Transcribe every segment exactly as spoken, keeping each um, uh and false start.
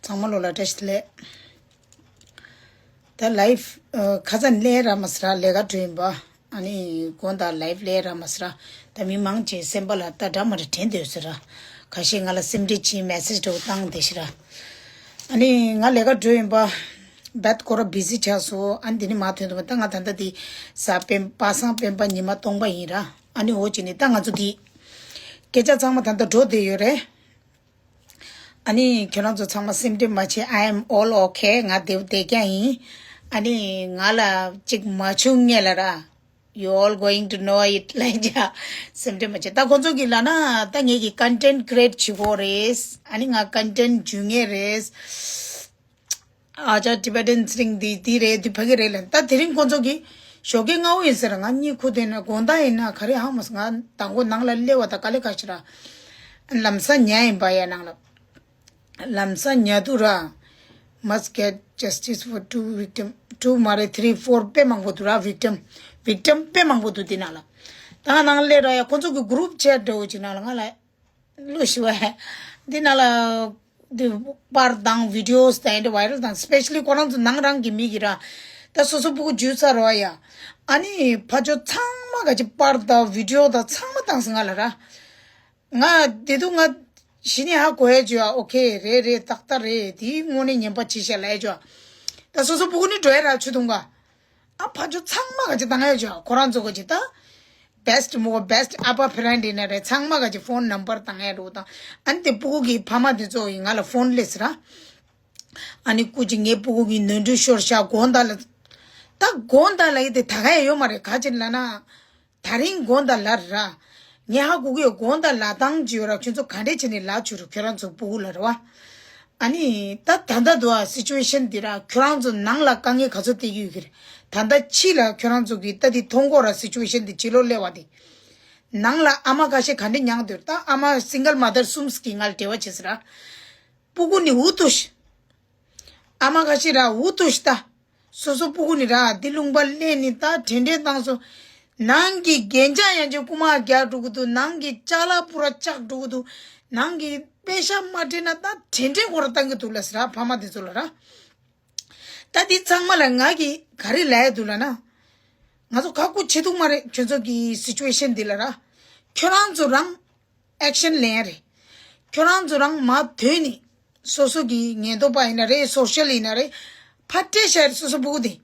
ཚང་མ་ལོ་ལ་བཀྲ་ཤིས་བདེ་ལེགས། ད་ལའིབ་ཨ་ཁ་སང་ནས་སླེབས་ར་མ་ཟེར་ར། ལས་ཀ་འགྲོ་ཡིན་པ། ཨ་ནི་དགོང་དག་ལའིབ་སླེབས་ར་མ་ཟེར་ར། ད་མི་མང་ཆེ་སེམས་པ་ལ་ད་འདྲ་མ་འདྲ་དྲན་འདོད་ཟེར་ར། ཁ་ཤས་ང་ལ་སེམས་ཁྲལ་བྱེད་མེ་སེཇ་འདྲ་བོ་བཏང་བསྡད་ཤག་ར། ཨ་ནི་ང་ལས་ཀ་འགྲོ་ཡིན་པ། བད་ཁོ་ར་བི་ཟི་ཆགས་སོང་། ཨ་ནི་དེ་ནི་མ་ཐོན་འདུག་པ། ད་ང་ད་ལྟ་དེ་གཟའ་སྤེན་པ་སངས་སྤེན་པ་ཉི་མ་སྟོང་པ་ཡིན་ར། ཨ་ནི་འོ་ཅི་ནི་ད་ང་ཚོ་དེ་སྐད་ཆ་ཚང་མ་ད་ལྟ་འགྲོ་བསྡད་ཡོད་རེད། ཨ་ནི་ཁྱོད་རང་ཚོ་ཚང་མ་སེམས་ཁྲལ་མ་བྱེད། I am all okay. ང་བདེ་བོ་བསྡད་ཀྱང་ཡིན། ཨ་ནི་ང་ལ་གཅིག་མ་བྱུང་ངེས་ལ་ར། You all going to know it. ལན་ཆ་སེམས་ཁྲལ་མ་བྱེད། ད་ཁོང་ཚོ་གིས་ལབ་ན་ད་ངེད་ཀྱི་ཀོན་ཊེན་ཊི་ཀི་རི་ཨེ་ཊི་བྱེད་དགོས་རེད། ཨ་ནི་ང་ཀོན་ཊེན་ཊི་འཇུ་ངེས་རེད། ཨ་ཅག་ཊི་བེ་ཊན་སི་རིང་འདི་འདི་རེད། འདི་ཕ་གི་རེད་ལབ། ད་དེ་རིང་ཁོང་ཚོ་གིས་ཞོགས་ཀས་སྔ་བོ་ཡིན་ཟེར། ང་གཉིད་ཁུག་བསྡད་ན། དགོང་དག་ཡིན་ན་ག་རེ་ཧ་མ་སོང་། ང་དང་པོ་ནང་ལ་སླེབས་པ་ད་དཀའ་ལས་ཁག་ཤག་ར། ལམ་སང་ཉལ་ཡིན་པ་ཡ། ནང་ལ་ལམ་སང་ཉལ་དུས་ར། Must get justice for two victim. Two མ་རེད། three four དཔེ་མང་པོ་འདུག་ར། བིག་ཊམ། བིག་ཊམ་དཔེ་མང་པོ་འདུག་དེ་ནང་ལ། ད་ནང་སླེབས་ར་ཡ། ཁོང་ཚོ་གི་གུ་རུབ་ཆེ་འདྲ་བོ་ཅིག་ནང་ལ་ང་ལ་བླུགས་ཤི་བ། འདི་ནང་ལ་འདི་པར་དང་བི་ཌི་ཡོ་དང་འདི་ཝའི་རལ་དང་། སི་པེ་ཤ་ལི་ཁོ་རང་ཚོ་ནང་རང་གི་མི་གི་ར། ད་སོ་སོ་སྤུ་གུ་འཇུས་ཚར་བ་ཡ། ཨ་ནི་ཕ་ཇོ་ཚང་མ་ག་ཅི་པར་དང་བི་ཌི་ཡོ་དང་ཚང་མ་བཏང་སོང་ང་ལ་ར། ང་དེ་དུས་ང་གཞི་ནས་ཧ་གོ་ཡ་བྱོས་ཨ། ཨོ་ཁེ་རེད་རེད། ཏག་ཏག་རེད། དེའི་དངོས་གནས་ངན་པ་བྱས་ཤག་ལབ་ཡ་བྱོས་ཨ། ད་སོ་སོ་སྤུ་གུ་ནི་འགྲོ་ཡ་ར་ཆུ་འཐུང་ག། ཨ་ཕ་ཇོ་ཚང་མ་ག་ཅི་བཏང་ཡ་བྱོས་ཨ། ཁོ་རང་ཚོ་ག་ཅི་ད། བེ་སི་ཊི་མོ་བེ་སི་ཊི་ཨ་པ་ཕེ་རན་ཊི་ཡིན་ན་རེད། ཚང་མ་ག་ཅི་ཕོན་ནམ་བར་བཏང་ཡ་འགྲོ་དང་། ཨ་ནི་དེ་སྤུ་གུ་གི་ཕ་མ་དེ་ཚོ་ཡིས་ང་ལ་ཕོན་སླེབས་ཟེར་ར། ཨ་ནི་སྐུ་མཁྱེན་ངའི་སྤུ་གུ་གི་ནོར་འཁྲུལ་ཤོར་ཤག། དགོང་དག་ལ། ད་དགོང་དག་ལ་ཡི་དེ་ད་ག་ཡ་ཡོད་མ་རེད། ག་ཅི་ལབ་ན། ད་རིང་དགོང་དག་ལ་ར། ངས་ཧ་གོ་གི་ཡོད། དགོང་དག་ལ་བཏང་བྱས་ཡོད་ར། ཁྱོད་ཚོ་ག་འདྲས་བྱས་ནས་ལབ་བྱས་ར། ཁྱོད་རང་ཚོ་སྤུ་གུ་ལ་རེད་བ། ཨ་ནི་ད་ད་ལྟ་འདུག་ཨ། སི་ཅུ་ཝེ་ཤན་འདི་ར། ཁྱོད་རང་ཚོ་ནང་ལ་དཀའ་ངལ་ག་ཚོད་སྟེར་གྱི་ཡོད་ཀྱི་རེད། ད་ལྟ་ཕྱི་ལ་ཁྱོད་རང་ཚོ་གིས་ལྟ་འདི་མཐོང་གོ་ར། སི་ཅུ་ཝེ་ཤན་འདི་ཕྱི་ལོགས་སླེབས་པ་དེ། ནང་ལ་ཨ་མ་ཁ་ཤས་ག་འདྲས་མྱངས་འདུག་ད་ཨ་མ་སིང་གལ་མ་དར་གསུམ་གྱིས་ང་ལ་འབྲེལ་བ་བྱས་ཟེར་ར། སྤུ་གུ་ནི་འུ་ཐུག་ཤི། ཨ་མ་ཁ་ཤས་ར་འུ་ཐུག་ཤི་ད། སོ་སོ་སྤུ་གུ་ནི་ར་འདི་ལུང་པ་སླེབས་ནི་ད་དྲན་དྲན་བཏང་སོང་། ནང་གི་རྒྱན་ཆ་ཡང་ཅིག་རྐུ་མ་རྒྱག་འགྲོ་གི་འདུག། ནང་གི་ཅ་ལག་པུ་ར་བཅག་འགྲོ་གི་འདུག། ནང་གི་པེ་ཤ་མ་སྤྲད་ན་ད་དྲན་དྲན་ཁོ་ར་བཏང་གི་འདུག་ལ་ཟེར་ར། ཕ་མ་དེ་ཚོ་ལ་ར། ད་འདི་ཚང་མ་ལ་ང་གིས་ག་རེ་ལབ་ཡ་འདུག་ལབ་ན། ང་ཚོ་ཁག་པོ་བྱེད་ཐུབ་མ་རེད། ཁྱོད་ཚོ་གི་སི་ཅུ་ཝེ་ཤན་འདི་ལ་ར། ཁྱོད་རང་ཚོ་རང་ཨེག་ཤན་ལེན་ཡ་རེད། ཁྱོད་རང་ཚོ་རང་མ་དོན་ནི། སོ་སོ་གི་ཉེན་རྟོག་པ་ཡིན་ན་རེད། སོ་ཤལ་ཡིན་ན་རེད། ཕར་སྤྲད་བཞག་ཡ་རེད། སོ་སོ་སྤུ་གུ་དེ།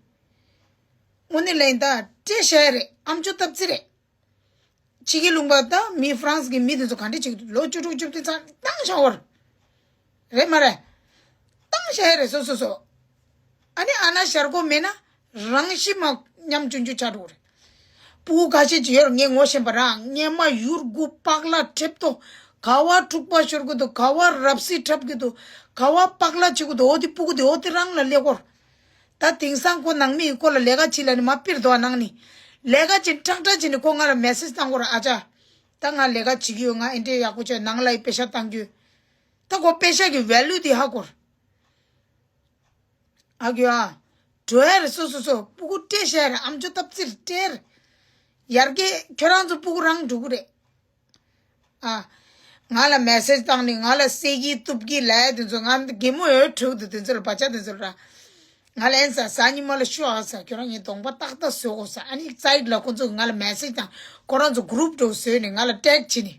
དངོས་གནས་ལ་ཡིན་ད་སྤྲད་བཞག་ཡ་རེད། ཨམ་ཅོག་སྟབས་ཚིག་རེད། ཕྱི་རྒྱལ་ལུང་པ་དང་མི་ཧྥ་རན་སི་གི་མི་དེ་ཚོ་ག་འདྲས་བྱེད་ཀྱི་འདུག། ལོ་བཅུ་དྲུག་བཅུ་བདུན་ཚང་བཏང་བཞག་ཡོད་རེད། རེད་མ་རེད། བཏང་བཞག་ཡ་རེད་སོ་སོ་སོ། ཨ་ནི་ཨ་ན་ཤར་གོ་མེད་ན་རང་ཤི་མ་ཉམ་ཆུང་ཆུང་ཆགས་འགྲོ་གི་རེད། སྤུ་གུ་ཁ་ཤས་ཅིག་ཡོད་རེད། ངས་ངོ་ཤེས་པ་ར། སྔས་མ་ཡུར་དགུ་པགས་ལ་ཁྲེབ་ཏོ། ག་བ་འཁྲུག་པ་ཤོར་གི་འདུག། ག་བ་རབ་སི་འཁྲབ་གི་འདུག། ག་བ་པགས་ལ་བྱེད་གི་འདུག། འོ་དེ་སྤུ་གུ་དེ་འོ་དེ་རང་ལ་སླེབས་ཀྱི་ཡོད་རེད། ད་དེང་སང་ཁོ་ནང་མི་ཡིས་ཁོ་ལ་ལས་ཀ་བྱེད་ལབ་ནི་མ་ཕིར་དོ་ཨ་ནང་ནི། ལས་ཀ་བྱེད་ཀྲག་ཀྲག་བྱེད་ནི་ཁོ་ང་ལ་མེ་སེཇ་བཏང་གི་ཡོད་རེད། ཨ་ཅག། ད་ང་ལས་ཀ་བྱེད་ཀྱི་ཡོད། ང་ཨེ་འདྲས་ཡག་པོ་བྱས། ནང་ལ་ཡི་པེ་ཤ་བཏང་རྒྱུ། ད་ཁོ་པེ་ཤ་གི་ཝེ་ལུ་དེ་ཧ་གོ་རེད། ཨ་ཁུ་ཨ། འགྲོ་ཡ་རེད་སོ་སོ་སོ། སྤུ་གུ་སྤྲད་བཞག་ཡ་རེད། ཨམ་ཅོག་སྟབས་ཚིག་སྤྲད་རེད། ཡར་རྒྱས་ཁྱོད་རང་ཚོ་སྤུ་གུ་རང་འགྲོ་གི་རེད། ཨ། ང་ལ་མེ་སེཇ་བཏང་ནས་ང་ལ་བསད་ཀྱི་གཏུབ་ཀྱི་ལབ་ཡ་དེ་ཚོ། ང་གད་མོ་འོད་འཁྲུག་འདུག། དེ་ཚོ་ལ་བ་ཅག་དེ་ཚོ་ལ་ར། ང་ལ་ཨེན་ས་གཟའ་ཉི་མ་ལ་ཤོག་ཨ་ཟེར། ཁྱོད་རང་ངའི་གདོང་པ་ཏག་ཏག་བཟོ་དགོས་ཟེར། ཨ་ནི་སའིཌ་ལ་ཁོ་ཚོ་ང་ལ་མེ་སེཇ་དང་ཁོ་རང་ཚོ་གུ་རུབ་འདྲ་བོ་བཟོས་ནས་ང་ལ་ཊེག་བྱས་ནས།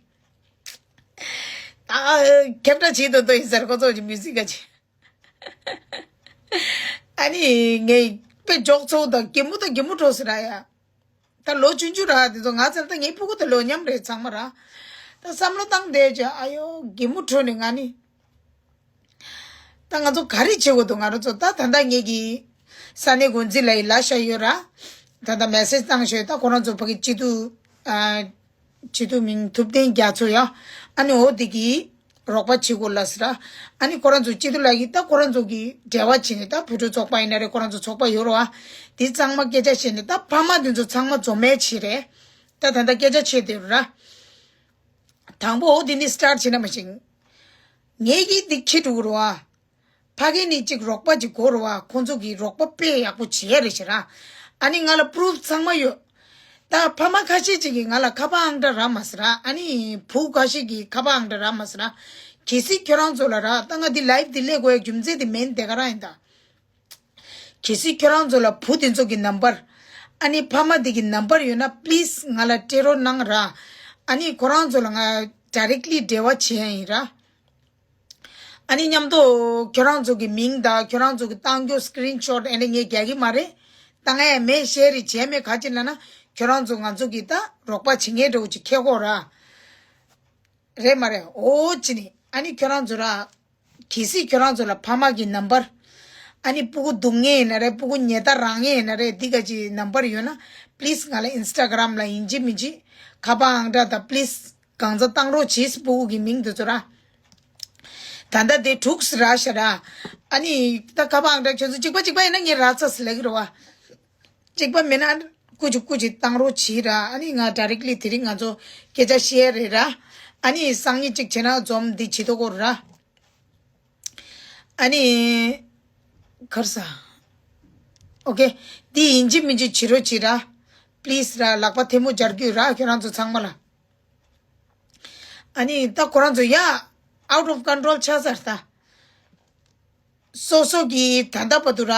ད་ཁྱབ་བསྒྲགས་བྱེད་དོ་དོ་ཡིན་ཟེར། ཁོ་ཚོ་གི་མིའུ་ཟིག་ག་ཅིག། ཨ་ནི་ངས་དཔེ་འཇོག་ཚོགས་དང་གད་མོ་དང་གད་མོ་འགྲོ་ཟེར་ར་ཡ། ད་ལོ་ཆུང་ཆུང་ར་དེ་ཚོ། ང་ཚོ་ད་ངའི་སྤུ་གུ་དང་ལོ་མཉམ་རེད་ཚང་མ་ར། ད་བསམ་བློ་བཏང་བསྡད་ཅིག། ཨ་ཡོ་གད་མོ་འགྲོ་ནི་ང་ནི། ད་ང་ཚོ་ག་རེ་བྱེད་དགོས་འདུག། ང་རང་ཚོ་ད་ད་ལྟ་ངེད་ཀྱི་ས་གནས་འགོ་འཛིན་ལགས་ཡི་ལབ་བཞག་ཡོད་ར། ད་ལྟ་མེ་སེཇ་བཏང་བཞག་ཡོད། ད་ཁོ་རང་ཚོ་ཕ་གི་སྤྱི་འཐུས། ཨ། སྤྱི་འཐུས་མིང་ཐུབ་བསྟན་རྒྱ་མཚོ་ཡ། ཨ་ནི་འོ་དེ་གིས་རོགས་པ་བྱེད་དགོས་ལབ་ཟེར་ར། ཨ་ནི་ཁོ་རང་ཚོ་སྤྱི་འཐུས་ལགས་ཀྱིས་ད་ཁོ་རང་ཚོ་གི་འབྲེལ་བ་བྱས་ནས། ད་བོད་ཕྲུག་ཚོགས་པ་ཡིན་ན་རེད། ཁོ་རང་ཚོ་ཚོགས་པ་ཡོད་རེད་བ། དེ་ཚང་མ་སྐད་ཆ་བཤད་ནས་ད་ཕ་མ་དེ་ཚོ་ཚང་མ་འཛོམས་མེད་བྱས་རེད། ད་ད་ལྟ་སྐད་ཆ་བྱས་བསྡད་ཡོད་ར། དང་པོ་འོ་དེ་ནི་སི་ཊར་བྱས་ན་མ་ཤེས། ངེད་ཀྱིས་འདི་འཁྱེར་འགྲོ་གི་རེད་བ། ཕ་གི་ནི་གཅིག་རོགས་པ་གཅིག་དགོས་རེད་བ། ཁོང་ཚོ་གིས་རོགས་པ་དཔེ་ཡག་པོ་བྱེད་ཡ་རེད་ཟེར་ར། ཨ་ནི་ང་ལ་པུ་རུབ་ཚང་མ་ཡོད། ད་ཕ་མ་ཁ་ཤས་ཅིག་གིས་ང་ལ་ཁ་པར་ཨང་གྲངས་རག་མ་ཟེར་ར། ཨ་ནི་བུ་ཁ་ཤས་ཀྱིས་ཁ་པར་ཨང་གྲངས་རག་མ་ཟེར་ར། གལ་སྲིད་ཁྱོད་རང་ཚོ་ལ་ར། ད་ང་འདི་ལའིབ་འདི་ལས་དགོས་ཡ་རྒྱུ་མཚན་འདི་མིན་དེ་ག་རང་ཡིན་ད། གལ་སྲིད་ཁྱོད་རང་ཚོ་ལ་བུ་དེ་ཚོ་གི་ནམ་བར། ཨ་ནི་ཕ་མ་དེ་གི་ནམ་བར་ཡོད་ན་པི་ལིས་ང་ལ་སྤྲད་རོགས་གནང་ར། ཨ་ནི་ཁོ་རང་ཚོ་ལ་ང་ཌའི་རེག་ལི་འབྲེལ་བ་བྱེད་ཡ་ཡིན་ར། ཨ་ནི་མཉམ་དུ་ཁྱོད་རང་ཚོ་གི་མིང་དང་ཁྱོད་རང་ཚོ་གི་བཏང་རྒྱུ་སི་ཀི་རིན་ཤོཊ་ཨ་ནི་ངས་རྒྱག་གི་མ་རེད། བཏང་ཡ་མེད། ཤེར་རེ་བྱས་མེད། ག་ཅི་ལབ་ན་ཁྱོད་རང་ཚོ་ང་ཚོ་གི་ད་རོགས་པ་བྱེད་མཁན་འདྲ་བོ་ཅིག་ཁེལ་གོ་ར། རེད་མ་རེད། འོ་ཅི་ནི་ཨ་ནི་ཁྱོད་རང་ཚོ་ར། གལ་སྲིད་ཁྱོད་རང་ཚོ་ལ་ཕ་མ་གི་ནམ་བར། ཨ་ནི་སྤུ་གུ་སྡུག་བསྔལ་ཡིན་ན་རེད། སྤུ་གུ་ཉེས་རྡུང་རང་ཡིན་ན་རེད། འདི་ག་ཅི་ནམ་བར་ཡོད་ན་པི་ལིས་ང་ལ་ཨིན་སི་ཊ་གྷི་རམ་ལ་ཡིན་གཅིག་མིན་གཅིག་ཁ་པར་ཨང་གྲངས་དང་པི་ལིས་གང་ཚ་བཏང་རོགས་གྱིས། སྤུ་གུ་གི་མིང་དེ་ཚོ་ར། ད་ལྟ་དེ་དྲུག་ར་ཤ་ར། ཨ་ནི་ད་ཁ་པར་ཨང་གྲངས་ཁྱོད་ཚོ་གཅིག་པ་གཅིག་པ་ཡིན་ན་ངས་ར་ཚ་སི་ལེགས་ར་བ། གཅིག་པ་མེད་ན་སྐུ་མཁྱུད་སྐུ་མཁྱུད་བཏང་རོགས་གྱིས་ར། ཨ་ནི་ང་ཌའི་རེག་ལི་དེ་རིང་ང་ཚོ་སྐད་ཆ་བཤད་རེད་ར། ཨ་ནི་སང་ཉིན་གཅིག་བྱས་ན་འཛོམས་འདི་བྱེད་དོ་གོ་ར། ཨ་ནི་གར་ས། ཨོ་ཀེ། འདི་ཡིན་གཅིག་མིན་གཅིག་བྱེད་རོགས་གྱིས་ར། པི་ལིས་ར། ལག་པ་ཐལ་མོ་སྦྱར་རྒྱུ་ར་ཁྱོད་རང་ཚོ་ཚང་མ་ལ། ཨ་ནི་ད་ཁོ་རང་ཚོ་ཡ་out of control་ཆགས་ཚར་ད། སོ་སོ་གི་ད་ལྟ་བར་དུ་ར།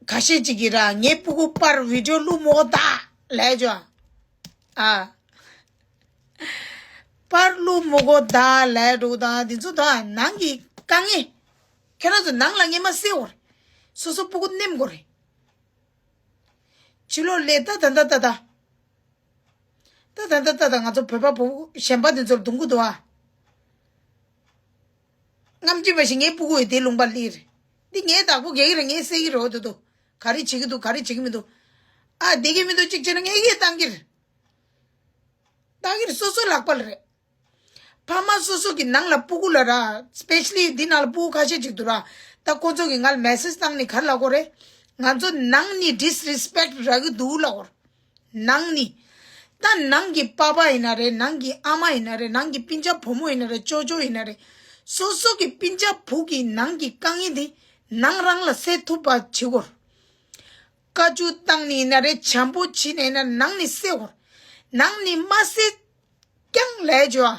ཁ་ཤས་ཅིག་གིས་ར་ངའི་སྤུ་གུ་པར་བི་ཌི་ཡོ་བླུག་མོ་གོ་ད་ལས་ཅོ། ཨ། པར་བླུག་མོ་གོ་ད་ལས་འགྲོ་དང་འདི་ཚོ་ད་ནང་གི་དཀའ་ངལ། ཁྱེད་རང་ཚོ་ནང་ལ་ངས་མ་གསལ་བོར། སོ་སོ་སྤུ་གུ་ནེམ་གོ་རེད། ཕྱི་ལོགས་ལས་ད་ད་ད་ད་ད། ད་ད་ད་ད་ད་ང་ཚོ་བོད་པ་བུ་གཞན་པ་འདི་ཚོར་རྡུང་གི་འདུག་ཨ། རྔམ་བརྗིད་པ་ཞིག་ངའི་སྤུ་གུ་ཡི་དེ་ལུང་པ་ལིར། འདི་ངའི་བདག་པོ་རྒྱག་གི་རེད། ངས་སེལ་གི་རེད། འོ་དོ་དོ། ག་རེ་བྱེད་ཀྱི་འདུག་ག་རེ་བྱེད་ཀྱི་མི་འདུག་ཨ་བསྡད་ཀྱི་མི་འདུག་གཅིག་བྱས་ན་ངས་ཡིད་བཏང་གི་རེད། བཏང་གི་རེད། སོ་སོ་ལག་པ་ལ་རེད། ཕ་མ་སོ་སོ་གི་ནང་ལ་སྤུ་གུ་ལ་ར། སི་པེ་ཤ་ལི་འདི་ནང་ལ་སྤུ་གུ་ཁ་ཤས་ཅིག་འདུག་ར། ད་ཁོ་ཚོ་གི་ང་ལ་མེ་སེ་ཇི་བཏང་ནས་ག་རེ་ལབ་དགོས་རེད། ང་ཚོ་ནང་ནས་ཌི་སི་རི་སི་པེག་རག་གི་འདུག་ལབ་དགོས་རེད། ནང་ནས། ད་ནང་གི་པ་ཕ་ཡིན་ན་རེད། ནང་གི་ཨ་མ་ཡིན་ན་རེད། ནང་གི་སྤུན་ཀྱག་བུ་མོ་ཡིན་ན་རེད། ཅོ་ཅོ་ཡིན་ན་རེད། སོ་སོ་གི་སྤུན་ཀྱག་བུ་གི་ནང་གི་དཀའ་ངལ་དེ་ནང་རང་ལ་སེལ་ཐུབ་པ་བྱེད་དགོས། བཀའ་བཀྱོན་བཏང་ནས་ཡིན་ན་རེད། བྱམས་པོ་བྱས་ནས་ཡིན་ན་ནང་ནས་སེལ་དགོས། ནང་ནས་མ་སེལ་ཀྱང་ལས་ཅོ་ཨ།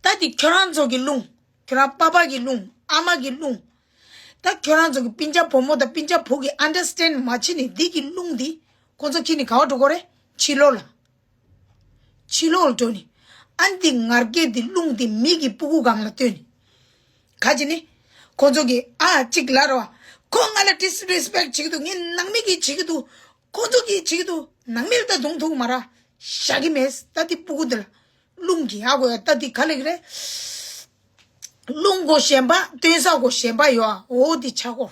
ད་འདི་ཁྱོད་རང་ཚོ་གི་རླུང་། ཁྱོད་རང་པ་ཕ་གི་རླུང་། ཨ་མ་གི་རླུང་། ད་ཁྱོད་རང་ཚོ་གི་སྤུན་ཀྱག་བུ་མོ་དང་སྤུན་ཀྱག་བུ་གི་ཨན་ཌར་སི་ཊེན་མ་བྱེད་ནས་འདི་གི་རླུང་འདི་ཁོ་ཚོ་ཁྱེར་ནས་ག་བ་འགྲོ་གོ་རེད། ཕྱི་ལོགས་ལ། ཕྱི་ལོགས་ལ་འགྲོ་ནས། ཨ་འདི་ངར་སྐད་འདི་རླུང་འདི་མི་གི་སྤུ་གུ་སྒང་ལ་བཏོན་ནས། ག་ཅི་ནི། ཁོ་ཚོ་གི་ཨ་གཅིག་ལ་རོ། ཁོ་ང་ལ་ཌི་སི་རི་སི་པེག་བྱེད་ཀྱི་འདུག་ངའི་ནང་མི་གིས་བྱེད་ཀྱི་འདུག་ཁོ་ཚོ་གིས་བྱེད་ཀྱི་འདུག་ནང་མི་ལ་ད་རྡུང་ཐུབ་མ་ར། བཞག་གི་མེད། ད་འདི་སྤུ་གུ་འདི་ལ། རླུང་གིས་ཧ་གོ་ཡ། ད་འདི་ག་ལེགས་རེད། རླུང་གོ་གཞན་པ། སྟོན་ས་གོ་གཞན་པ་ཡོད་ཨ། འོ་འདི་ཆག་གོ།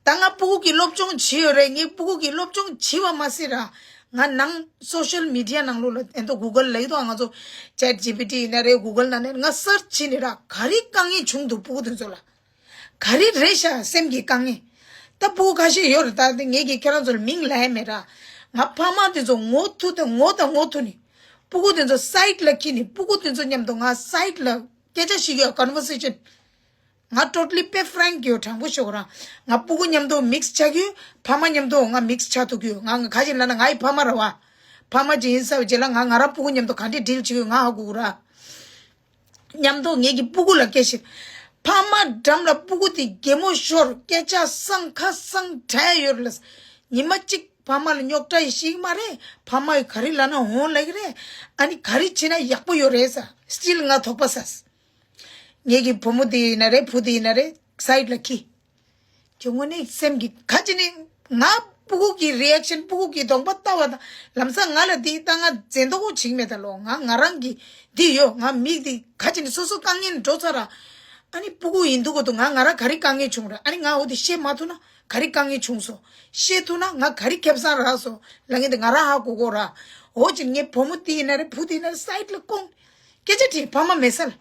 ད་ང་སྤུ་གུ་གི་སློབ་སྦྱོང་བྱེད་ཡོད་རེད། ངའི་སྤུ་གུ་གི་སློབ་སྦྱོང་བྱེད་པ་མ་ཟད་ར། ང་ནང་སོ་ཤལ་མི་ཌི་ཡ་ནང་ལོགས་ལ་ཨེ་འདུག་གུ་གལ་ལ་ཡོད་དོ། ང་ཚོ་ཅེཊ་ཇི་པི་ཊི་ཡིན་ན་རེད། གུ་གལ་ནང་ནས་ང་སར་ཆི་བྱས་ནས་ར། ག་རེ་དཀའ་ངལ་བྱུང་འདུག་སྤུ་གུ་དེ་ཚོ་ལ། ག་རེ་རེད་ཤག་སེམས་ཀྱི་དཀའ་ངལ། ད་སྤུ་གུ་ཁ་ཤས་ཡོད་རེད། ད་ངས་ཀྱིས་ཁྱེད་རང་ཚོ་ལ་མིང་ལབ་ཡ་མེད་ར། ང་ཕ་མ་དེ་ཚོ་ངོ་ཐུག་དང་ངོ་དང་ངོ་ཐུག་ནས། སྤུ་གུ་དེ་ཚོ་སའིཌ་ལ་འཁྱེར་ནས་སྤུ་གུ་དེ་ཚོ་མཉམ་དུ་ང་སའིཌ་ལ་སྐད་ཆ་བཤད་ཀྱི་ཡོད། ཀོན་ཝར་སེ་ཤན། ང་ཊོ་ཊ་ལི་དཔེ་ཕ་རེང་ཀི་ཡོད། དྲང་པོ་ཤོད་ར། ང་སྤུ་གུ་མཉམ་དུ་མིག་སི་ཆགས་ཀྱི་ཡོད། ཕ་མ་མཉམ་དུ་ང་མིག་སི་ཆགས་ཐུབ་ཀྱི་ཡོད། ང་ང་ག་ཅི་ལབ་ན་ང་ཡི་ཕ་མ་ར་བ། ཕ་མ་ཅིག་ཡིན་ས་བའི་རྗེས་ལ་ང་ང་རང་སྤུ་གུ་མཉམ་དུ་ག་འདྲས་ཌིལ་བྱེད་ཀྱི་ཡོད་ང་ཧ་གོ་གི་ར། མཉམ་དུ་ངེད་ཀྱི་སྤུ་གུ་ལ་སྐད་ཆ། ཕ་མ་འགྲམ་ལ་སྤུ་གུ་དེ་གད་མོ་ཤོར། སྐད་ཆ་སང་ཁ་སང་བྲལ་ཡོད་ལ། ཉི་མ་གཅིག་ཕ་མ་ལ་རྙོག་དྲ་ཡི་ཞིག་མ་རེད། ཕ་མ་ཡི་ག་རེ་ལབ་ན་འོང་ལབ་ཀྱི་རེད། ཨ་ནི་ག་རེ་བྱེད་ན་ཡག་པོ་ཡོད་རེད་ས། སི་ཊིལ་ང་དོགས་པ་ཟ། ངེད་ཀྱི་བུ་མོ་དེ་ཡིན་ན་རེད། བུ་དེ་ཡིན་ན་རེད། སའིཌ་ལ་འཁྱེར། ཁྱོད་དངོས་གནས་སེམས་ཀྱི་ཁ་ཅིག་ནི་ང་སྤུ་གུ་གི་རི་ཨེག་ཤན། སྤུ་གུ་གི་གདོང་པ་ལྟ་བ་དང་ལམ་སང་ང་ལ་འདི་ལྟ་ང་འཛེམ་དོགས་བྱེད་མེད་ད་ལོ། ང་ང་རང་གི་འདི་ཡོད། ང་མིག་འདི་ཁ་ཅིག་ནི་སོ་སོ་དཀའ་ངལ་འགྲོ་ཚར་ར། ཨ་ནི་སྤུ་གུ་ཡིན་འདུག་གོ་འདུག་ང་ང་རང་ག་རེ་དཀའ་ངལ་བྱུང་ར། ཨ་ནི་ང་འོ་དེ་བཤད་མ་ཐུབ་ན་ག་རེ་དཀའ་ངལ་བྱུང་སོང་། བཤད་ཐུབ་ན་ང་ག་རེ་ཁེ་བཟང་རག་སོང་ལབ་མཁན་དེ་ང་རང་ཧ་གོ་གོ་ར། འོ་ཅིག་ངའི་བུ་མོ་དེ་ཡིན་ན་རེད། བུ་དེ་ཡིན་ན་རེད། སའིཌ་ལ་བསྐོང་སྐད་ཆ་དྲིས། ཕ་མ་མེད་ས་ལ།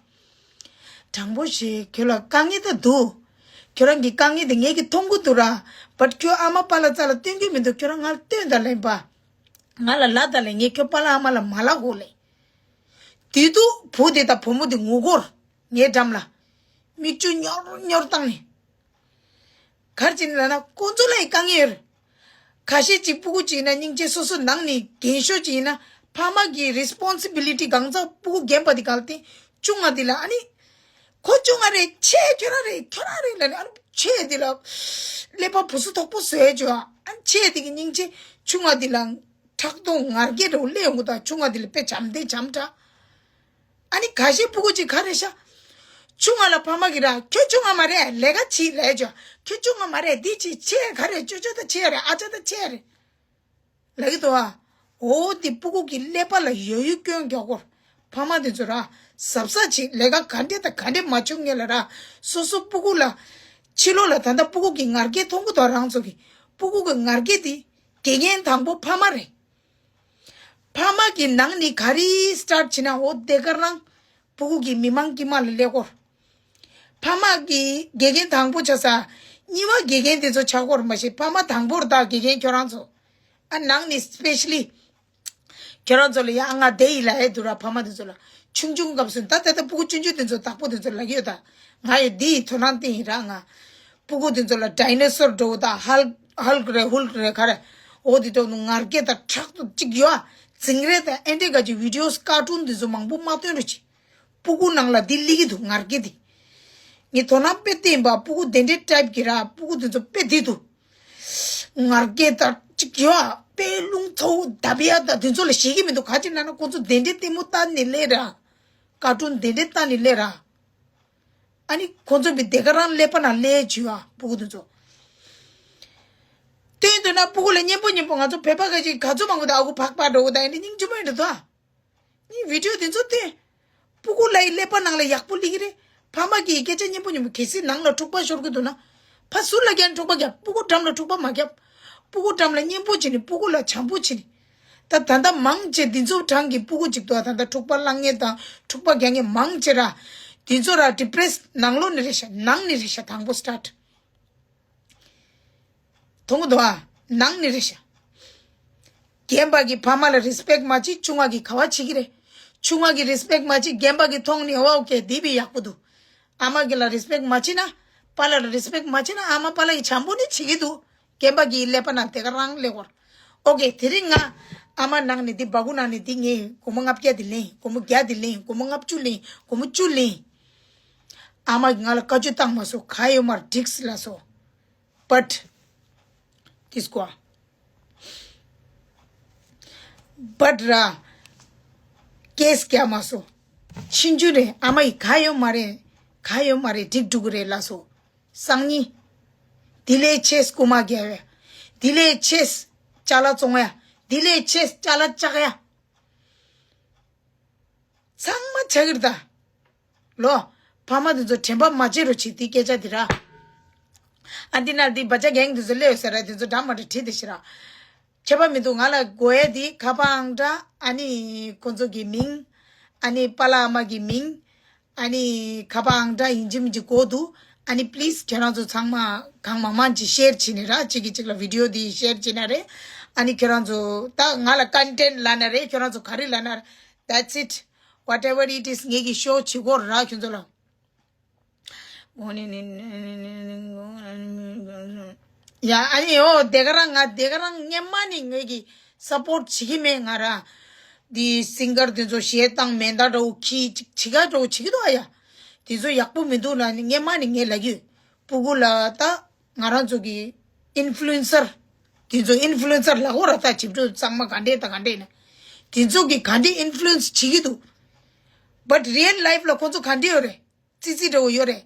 དྲང་པོ་ཞིག་ཁྱོད་ལ་དཀའ་ངལ་ད་འདུག་ཁྱོད་རང་གི་དཀའ་ངལ་དེ་ངེད་ཀྱིས་མཐོང་གི་འདུག་ར། བཊ་ཁྱོད་ཨ་མ་པཱ་ལགས་རྩ་ལ་སྟོན་གྱི་མི་འདུག་ཁྱོད་རང་ང་ལ་སྟོན་དང་ལེན་པ། ང་ལ་ལབ་དང་ལེན། ངས་ཁྱོད་པཱ་ལགས་ཨ་མ་ལ་མ་ལབ་གོ་ལེ། དེ་དུས་བུ་དེ་དང་བུ་མོ་དེ་ངུ་གོ་ར། ངའི་འགྲམ་ལ། མིག་ཆུ་གཉོར་གཉོར་བཏང་ནས། ག་རེ་བྱས་ནས་ལབ་ན་ཁོང་ཚོ་ལ་ཡི་དཀའ་ངལ་ཡོད་རེད། ཁ་ཤས་ཅིག་སྤུ་གུ་ཅིག་ཡིན་ན་སྙིང་རྗེ། སོ་སོ་ནང་ནས་རྒན་ཤོས་ཅིག་ཡིན་ན་ཕ། ཕ་མ་གི་རི་སི་པོན་སི་བི་ལི་ཊི་གང་ཚ་སྤུ་གུ་རྒན་པ་དེ་གང་ལ་བརྟེན་ཆུང་བ་དེ་ལ་ཨ་ནི། ཁོ་ཆུང་བ་རེད་ཆེ་ཁྱོད་རང་རེད་ཁྱོད་རང་རེད་ལ་ནི་ཨ་ནི་ཆེ་དེ་ལ་ཀླད་པ་བུ་སུ་དོག་པོ་བཟོས་བྱོས་ཨ་ནི་ཆེ་དེ་གི་སྙིང་རྗེ་ཆུང་བ་དེ་ལ་ཕྲག་དོག་ངར་སྐད་འདྲ་བོ་སླེབས་ཡོང་གི་ད་ཆུང་བ་དེ་ལ་དཔེ་བྱམས་བདེ་བྱམས་དྲག་ཨ་ནི་ཁ་ཤས་སྤུ་གུ་གཅིག་ག་རེ་ཤ། ཆུང་ང་ལ་ཕ་མ་གི་ར་ཁྱོད་ཆུང་ང་མ་རེད་ལས་ཀ་བྱེད་ལས་ཅོ། ཁྱོད་ཆུང་ང་མ་རེད་འདི་བྱེད་ཆེ་ག་རེད་ཅོ་ཅོ་ད་ཆེ་རེད་ཨ་ཅོ་ད་ཆེ་རེད། ལ་གི་དོ་ཨ། འོ་དེ་སྤུ་གུ་གི་ཀླད་པ་ལ་ཡོད་ཡོད་སྐྱོན་རྒྱག་གོ། ཕ་མ་དེ་ཚོ་ར་གཟབ་གཟབ་བྱེད་ལས་ཀ་ག་འདྲེ་དང་ག་འདྲེ་མ་བྱུང་ངེས་ལ་ར་སོ་སོ་སྤུ་གུ་ལ། ཕྱི་ལོགས་ལ་ད་ལྟ་སྤུ་གུ་གི་ངར་སྐད་མཐོང་གི་དོ་རང་ཚོ་གི་སྤུ་གུ་གི་ངར་སྐད་དེ་དགེ་རྒན་དང་པོ་ཕ་མ་རེད། ཕ་མ་གི་ནང་ནས་ག་རེ་སི་ཊར་བྱེད་ན་འོ་དེ་ག་རང་སྤུ་གུ་གི་མི་མང་དཀྱིལ་མ་ལ་སླེབས་སྐོར། ཕ་མ་གི་དགེ་རྒན་དང་པོ་ཆགས་ས། གཉིས་པ་དགེ་རྒན་དེ་ཚོ་ཆགས་སྐོར་མ་ཤེས་ཕ་མ་དང་པོར་བདག་དགེ་རྒན་ཁྱོད་རང་ཚོ། ཨ་ནང་ནས་སི་པེ་ཤ་ལི་ཁྱོད་རང་ཚོ་ལ་ཡ་ང་དེ་ཡི་ལ་ཨེ་འདུག་ར་ཕ་མ་དེ་ཚོ་ལ་ཆུང་ཆུང་སྐབས་སུ་ད་ད་ལྟ་སྤུ་གུ་ཆུང་ཆུང་དེ་ཚོ་བདག་པོ་དེ་ཚོ་ལ་ཡོད་ད། ང་ཡི་འདི་ཡི་དོ་སྣང་བསྟན་ཡིན་ར་ང་། སྤུ་གུ་དེ་ཚོ་ལ་ཌའི་ནོ་སོར་འགྲོ་ད་ཧལ་ཧལ་རེ་ཧུལ་རེ་ག་རེ། འོ་དེ་འགྲོ་ནུ་ངར་སྐད་ད་ཁྲག་ཏུ་གཅིག་ཡོད་ཨ། ཛིང་རེ་ད་ཨེ་འདྲེ་ག་ཅི་བི་ཌི་ཡོ་ཀར་ཊུན་དེ་ཚོ་མང་པོ་མ་སྟོན་རུ་ཅི། སྤུ་གུ་ནང་ལ་འདི་སླེབས་ཀྱི་འདུག་ངར་སྐད་འདི། ངས་དོ་སྣང་དཔེ་བསྟན་པ་སྤུ་གུ་དེ་འདྲའི་ཊའིབ་ཀྱི་ར་སྤུ་གུ་དེ་ཚོ་དཔེ་འདི་འདུག་ངར་སྐད་དང་གཅིག་ཡོད་ཨ་དཔེ་རླུང་ཚ་བོ་ད་བི་ཡ་ད་དེ་ཚོ་ལ་ཞེད་ཀྱི་མི་འདུག་ག་ཅི་ན་ན་ཁོ་ཚོ་དེ་འདྲའི་ལྟད་མོ་ལྟ་ནི་སླེབས་ར། ཀར་ཊུན་དེ་འདྲའི་ལྟ་ནི་སླེབས་ར། ཨ་ནི་ཁོ་ཚོ་བི་དེ་ག་རང་ཀླད་པ་ན་སླེབས་བྱུས་ཨ་སྤུ་གུ་དེ་ཚོ། སྟོན་འདོད་ན་སྤུ་གུ་ལ་སྙན་པོ་སྙན་པོ་ང་ཚོ་བོད་པ་ག་ཅིག་ག་ཚོད་མང་པོ་དང་ཨ་ཁུ་ཕག་པ་འགྲོ་གི་དང་ཨེ་འདྲ་སྙིང་རྗེ་མོ་ཡིན་འགྲོ་ད། ངའི་བི་ཌི་ཡོ་དེ་ཚོ་སྟོན། སྤུ་གུ་ལ་ཡི་ཀླད་པ་ནང་ལ་ཡག་པོ་སླེབས་ཀྱི་རེད། ཕ་མ་གིས་སྐད་ཆ་སྙན་པོ་སྙན་པོ་གལ་སྲིད་ནང་ལ་འཁྲུག་པ་ཤོར་གི་འདུག་ན། ཕ་སུ་ལ་རྒྱབ་འཁྲུག་པ་རྒྱབ་སྤུ་གུ་འགྲམ་ལ་འཁྲུག་པ་མ་རྒྱབ། སྤུ་གུ་འགྲམ་ལ་སྙན་པོ་བྱེད་ནི་སྤུ་གུ་ལ་བྱམས་པོ་བྱེད་ནི། ད་ད་ལྟ་མང་ཆེ་འདི་ཚོ་གྲངས་ཀྱི་སྤུ་གུ་གཅིག་ཏུ་ད་ལྟ་འཁྲུག་པ་བསླང་མཁན་དང་འཁྲུག་པ་རྒྱག་མཁན་མང་ཆེ་ར། འདི་ཚོ་ར་ཌི་པི་རེ་སི་ནང་ལོགས་ནས་རེད་ཤག་ནང་ནས་རེད་ཤག་དང་པོ་སི་ཊར་ཊི། མཐོང་གི་འདུག་ཨ། ནང་ནས་རེད་ཤག་རྒན་པ་གི་ཕ་མ་ལ་རི་སི་པེག་མ་བྱེད་ཆུང་བ་གི་ག་བ་བྱེད་ཀྱི་རེད། ཆུང་བ་གི་རི་སི་པེག་མ་བྱེད་རྒན་པ་གི་མཐོང་ནས་ཨོ་ཨོ་ཀེ་འདི་བི་ཡག་པོ་འདུག་ཨ་མ་གི་ལ་རི་སི་པེག་མ་བྱེད་ན། པཱ་ལགས་ལ་རི་སི་པེག་མ་བྱེད་ན་ཨ་མ་པཱ་ལགས་ཀྱི་བྱམས་པོ་ནི་བྱེད་ཀྱི་འདུག་རྒན་པ་གི་ཀླད་པ་ནང་དེ་ག་རང་སླེབས་བར། ཨོ་ཀེ་དེ་རིང་ང་ཨ་མ་ནང་ནས་འདི་སྦ་ཁུག་ནང་ནས་འདི་ངས་སྒོར་མོ་ལྔ་བརྒྱ་འདི་ལེན་སྒོར་མོ་བརྒྱ་འདི་ལེན་སྒོར་མོ་ལྔ་བཅུ་ལེན་སྒོར་མོ་བཅུ་ལེན། ཨ་མ་གིས་ང་ལ་བཀའ་བཀྱོན་བཏང་མ་སོང་ག་ཡོད་མར་འགྲིགས་ལ་སོ། བཊ། དེ་སྐོར། བཊ་ར། ཀེས་རྒྱག་མ་སོང་། ཕྱིན་ཆུ་རེད་ཨ་མ་ཡིས་ག་ཡོད་མ་རེད། ག་ཡོད་མ་རེད་འགྲིག་འགྲོ་གི་རེད་ལ་སོ། སང་ཉིན། དེ་ལས་ཆེས་རྐུ་མ་རྒྱག་ཡ། དེ་ལས་ཆེས་ཅ་ལག་བཙོང་ཡ། དེ་ལས་ཆེས་ཅ་ལག་བཅག་ཡ། ཚང་མ་ཆགས་ཀྱི་རེད་ད། ལོ། ཕ་མ་དེ་ཚོ་དྲན་པ་མ་བརྗེད་རོགས་བྱེད་དེ་སྐད་ཆ་དེ་ར། ཨ་འདི་ན་འདི་བ་ཅག་གེང་དེ་ཚོ་སླེབས་ཡོད་ས་ར་དེ་ཚོ་འདྲ་མ་འདྲ་བྲིས་དེ་ཤི་ར། ཁྱད་པར་མི་འདུག་ང་ལ་དགོས་ཡ་དེ་ཁ་པར་ཨང་གྲངས་ཨ་ནི་ཁོ་ཚོ་གི་མིང་། ཨ་ནི་པཱ་ལགས་ཨ་མ་གི་མིང་། ཨ་ནི་ཁ་པར་ཨང་གྲངས་ཡིན་གཅིག་མིན་གཅིག་དགོས་འདུག་ཨ་ནི་པི་ལི་སི་ཁྱེད་རང་ཚོ་ཚང་མ་གང་མང་མང་ཅིག་ཤེར་བྱེད་ནས་ར་གཅིག་གིས་གཅིག་ལ་བི་ཌི་ཡོ་འདི་ཤེར་བྱེད་ན་རེད། ཨ་ནི་ཁྱེད་རང་ཚོ་ད་ང་ལ་ཀོན་ཊེན་ཊི་ལབ་ན་རེད་ཁྱེད་རང་ཚོ་ག་རེ་ལབ་ན་རེད། That's it. Whatever it is ངེད་ཀྱིས་ཤོ་བྱེད་དགོས་ར་ཁྱོད་ཚོ་ལ། ཡ་ཨ་ནི་ཨོ་དེ་ག་རང་ང་དེ་ག་རང་སྔན་མ་ནས་ངེད་ཀྱིས་སཔོར་ཊི་བྱེད་ཀྱི་མེད་ང་ར། འདི་སིང་གར་དེ་ཚོ་གཞས་བཏང་མེ་མདའ་འདྲ་བོ་ཁྱི་ཅིག་བྱེད་ག་འདྲ་བོ་བྱེད་ཀྱི་འདུག་ཨ་ཡ། དེ་ཚོ་ཡག་པོ་མི་འདུག་ལ་ནི་སྔན་མ་ནས་ངས་ལབ་ཀྱི་ཡོད། སྤུ་གུ་ལ་ད་ང་རང་ཚོ་གི་ཨིན་ཕུ་ལུ་ཨེན་སར། དེ་ཚོ་ཨིན་ཕུ་ལུ་ཨེན་སར་ལབ་དགོས་ར་ད་བྱིས་པ་གཙང་མ་ག་འདྲས་ད་ག་འདྲས་ན། དེ་ཚོ་གི་ག་འདྲས་ཨིན་ཕུ་ལུ་ཨེན་སི་བྱེད་ཀྱི་འདུག But real life ལ་ཁོང་ཚོ་ག་འདྲས་ཡོད་རེད། ཙི་ཙི་འདྲ་བོ་ཡོད་རེད།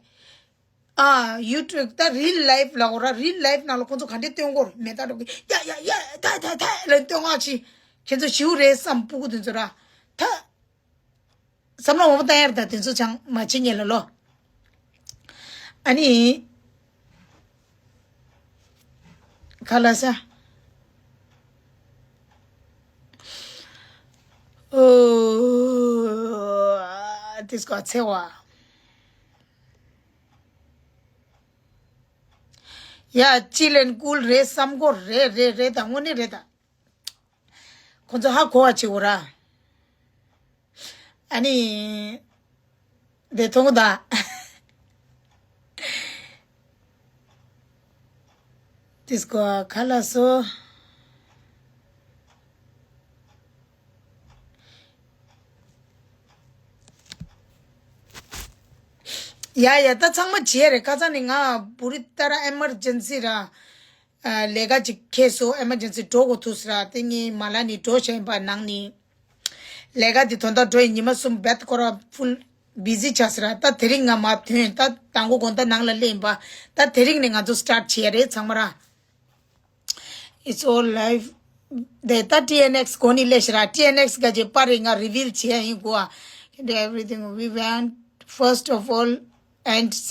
ཨ་ཡུ་ཊུབ་ད་རིལ་ལའིབ་ལབ་དགོས་ར་རིལ་ལའིབ་ནང་ལ་ཁོང་ཚོ་ག་འདྲས་སྟོན་དགོས་རེད་མེ་མདའ་འདྲ་བོ་གི་ཡ་ཡ་ཡ་ད་ད་ད་ལ་སྟོན་ང་ཆི། ཁྱེད་ཚོ་ཞིའུ་རེད་བསམ་སྤུ་གུ་དེ་ཚོ་ར། ད། བསམ་བློ་མང་པོ་བཏང་ཡར་ད་དེ་ཚོ་ཅང་མ་བྱེད་ཉེ་ལ་ལོ། ཨ་ནི། ཁ་ལ་ས། ཨོ། དེ་སྐོར་ཚེ་བ། ཡ་ཅི་ལེན་ཀུལ་རེད་བསམ་གོ་རེད་རེད་རེད་ད་དངོས་གནས་རེད་ད། ཁོ་ཚོ་ཧ་གོ་བ་བྱེད་དགོས་ར། ཨ་ནི། འདི་མཐོང་གི་ད། དེ་སྐོར་ཁ་ལ་སོ། ཡ་ཡ། ད་ཚང་མ་བྱས་རེད། ཁ་སང་ནི་ང་བུ་རི་ཏ་ར་ཨེ་མར་ཇེན་སི་ར། ཨ། ལས་ཀ་ཅིག་ཁེལ་སོང་། ཨེ་མར་ཇེན་སི་འགྲོ་དགོས་ཐུག་སོང་ར། དེ་ངས་མ་ལ་ནི་འགྲོ་བྱས་པ་ནང་ནི། ལས་ཀ་དེ་དོན་དག་འགྲོ་ཡི་ཉི་མ་གསུམ་བེད་ཁོ་ར་ཕུལ་བི་ཟི་ཆགས་སོང་ར། ད་དེ་རིང་ང་མ་ཐོན། ད་དང་པོ་དགོང་དག་ནང་ལ་སླེབས་ཡིན་པ། ད་དེ་རིང་ནས་ང་ཚོ་སི་ཊར་ཊི་བྱས་རེད་ཚང་མ་ར། It's all live. དེ་ད་ཊི་ཨེན་ཨེག་སི་གོ་ནི་ལས་ཤི་ར། ཊི་ཨེན་ཨེག་སི་ག་ཅེ་པར་རི་ང་རི་བིལ་བྱེད་ཡིན་གོ། Can do everything. We went first of all and second.